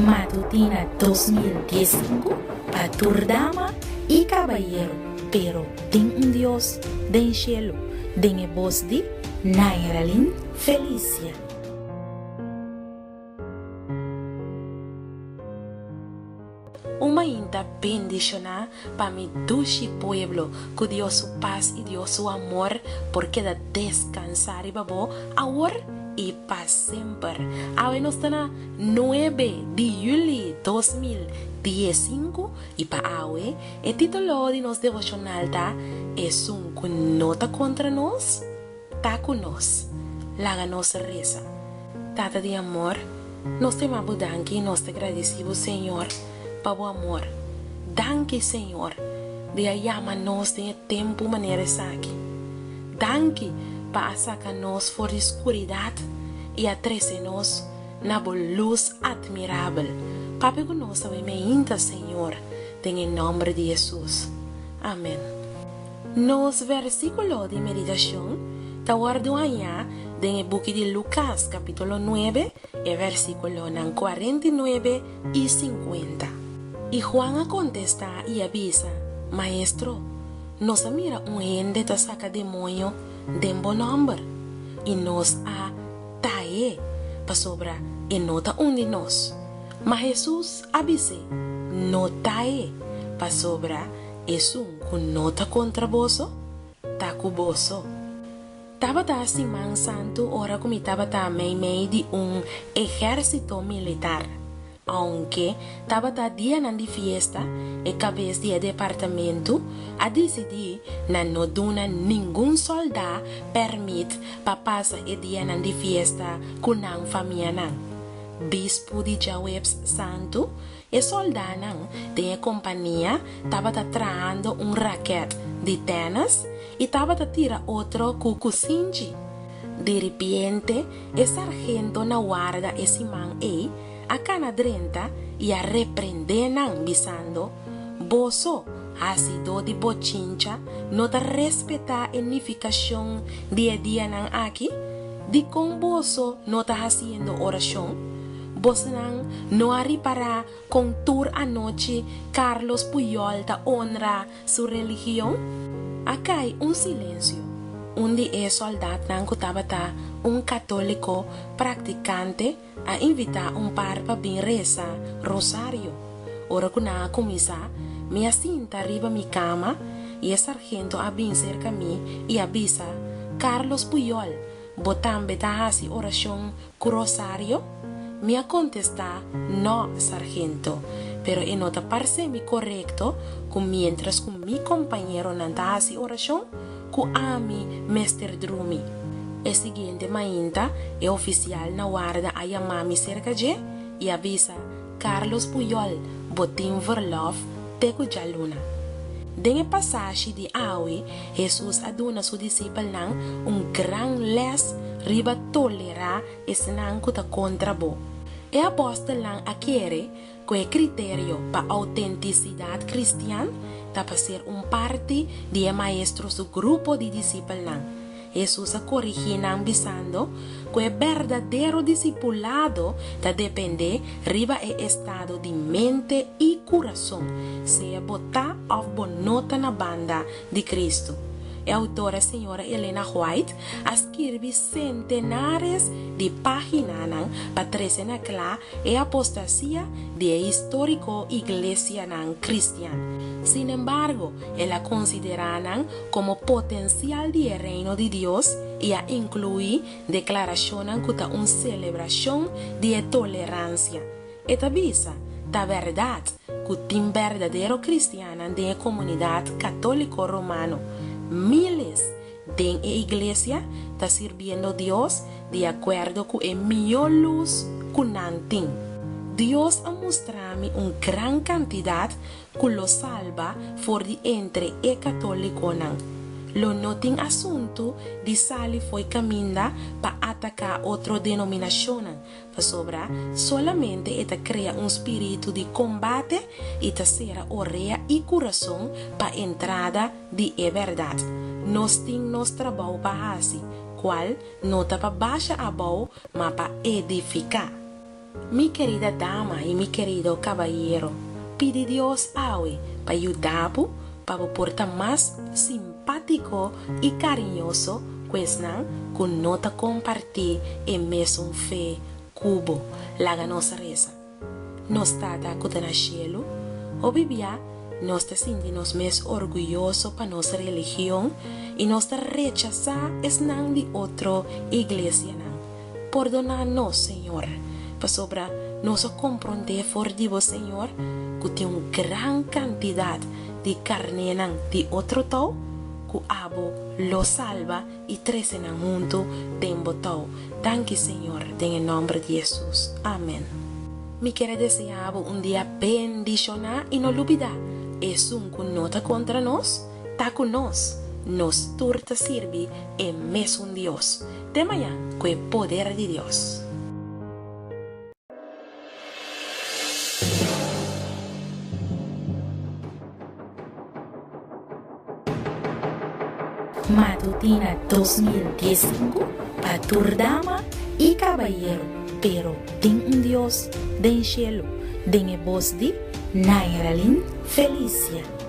Matutina 2015 pa tur dama i kabayero, pero tin un Dios den shelu, den e bos di Nairalyn Felicia. Un mainta bendishoná pa mi dushi pueblo, ku Dios su pas i Dios su amor por keda deskansá riba bo awor i pa semper. Awe nos ta na nuebe di yüli 2015 i pa awe e título di nos devoshonal ta Esun ku no ta kontra nos, ta ku nos. Laga nos resa. Tata di amor, nos ta yama bo danki i nos ta gradisí bo, Señor, pa bo amor. Danki, Señor, di a yama nos den e tempu manera esaki. Danki pa a saka nos for di skuridat i a trese nos na bo lus atmirabel. Papia ku nos awe meinta, Señor, den e nòmber di Hesus. Amen. Nos versíkulo di meditashon ta wòrdu hañá den e buki di Lukas kapítulo nuebe e versíkulonan 49 i 50. I Juan a kontestá i a bisa, Maestro, nos a mira un hende ta saka demoño den bo nòmber, i nos a ta'é, pasobra e no ta un di nos. Ma Hesus a bis'é, No ta'é, pasobra Esun ku no ta kontra boso, ta ku boso. Tabata siman santu ora ku mi tabata meimei di un ehérsito militar. Ounke tabata dianan di fiesta, e kabes di e departamentu a disidí na no duna ningun sòldá pèrmit pa pasa e dianan di fiesta ku nan famianan. Bispu di djaweps santu E sòldánan den e kompania tabata trahando un rakèt di tènis i tabata tira otro ku kusinchi. Diripiente e sargento na warda e siman ei a kana drenta i a reprendé nan bisando, Boso, hasidó di bochincha, no ta respetá e nifikashon di e dianan aki? Dikon boso no ta hasiendo orashon? Bosnan no a ripará kon tur anochi Carlos Puyol ta onra su religion? A kai un silensio. Un di e sòldatnan ku tabata un katóliko praktikante a invitá un par pa bin resa rosario. Ora ku nan a kuminsá, mi a sinta riba mi kama i e sargento a bin serka mi i a bisa, Carlos Puyol, Bo tambe ta hasi orashon ku rosario? Mi a kontestá, Nò, sargento, pero e no ta parse mi korekto ku miéntras ku mi kompañeronan ta hasi orashon, ku ami mester drumi. E siguiente mainta, e ofisial na warda a yama mi serka dje i a bisa, Carlos Puyol, bo tin verlòf te ku djaluna. Den e pasashi di awe, Hesus a duna su disipelnan un gran lès riba tolerá esnan ku ta kontra bo. E apòstelnan a kere ku e kriterio pa outentisidat kristian ta pa ser un parti di e Maestro su grupo di disipelnan. Hesus a korigí nan bisando ku e berdadero disipulado ta dependé riba e estado di mente i kurason, sea bo ta òf bo no ta na banda di Kristu. E outora señora Elena White a skirbi sentenares di páginanan pa trese na kla e apostasia di e históriko iglesianan kristian. Sinembargo, el a konsiderá nan komo potensial di e Reino di Dios i a inkluí deklarashonnan ku ta un selebrashon di e toleransia. E ta bisa, Ta bèrdat ku tin berdadero kristiannan den e komunidat katóliko romano. Míles den e iglesia ta sirbiendo Dios di akuerdo ku e mihó lus ku nan tin. Dios a mustra mi un gran kantidat ku lo salba for di entre e katólikonan. Lo no tin asuntu di sali fo'i kaminda pa ataká otro denominashonnan, pasobra solamente e ta krea un spiritu di kombate i ta sera orea i kurason pa entrada di e bèrdat. Nos tin nos trabou pa hasi, kual no ta pa basha abou ma pa edifiká. Mi kerida dama i mi kerido kabayero, pidi Dios awe pa yuda bo pa bo por ta mas simpátiko i kariñoso ku esnan ku no ta kompartí e mesun fe ku bo. Laga nos resa. Nos Tata ku ta na shelu, hopi bia nos ta sinti nos mes orguyoso pa nos religion i nos ta rechasá esnan di otro iglesianan. Pordoná nos, Señor, pasobra nos a komprondé for di bo, Señor, ku tin un gran kantidat di karnénan di otro tou ku abo lo salba i trese nan huntu den bo tou. Danki, Señor, den e nòmber di Hesus. Amen. Mi kier a deseá bo un dia bendishoná i no lubidá, esun ku no ta kontra nos, ta ku nos. Nos tur ta sirbi e mesun Dios. Te mañan ku e poder di Dios. Matutina 2015 pa tur dama i kabayero, pero tin un Dios den shelu, den e bos di Nairalyn Felicia.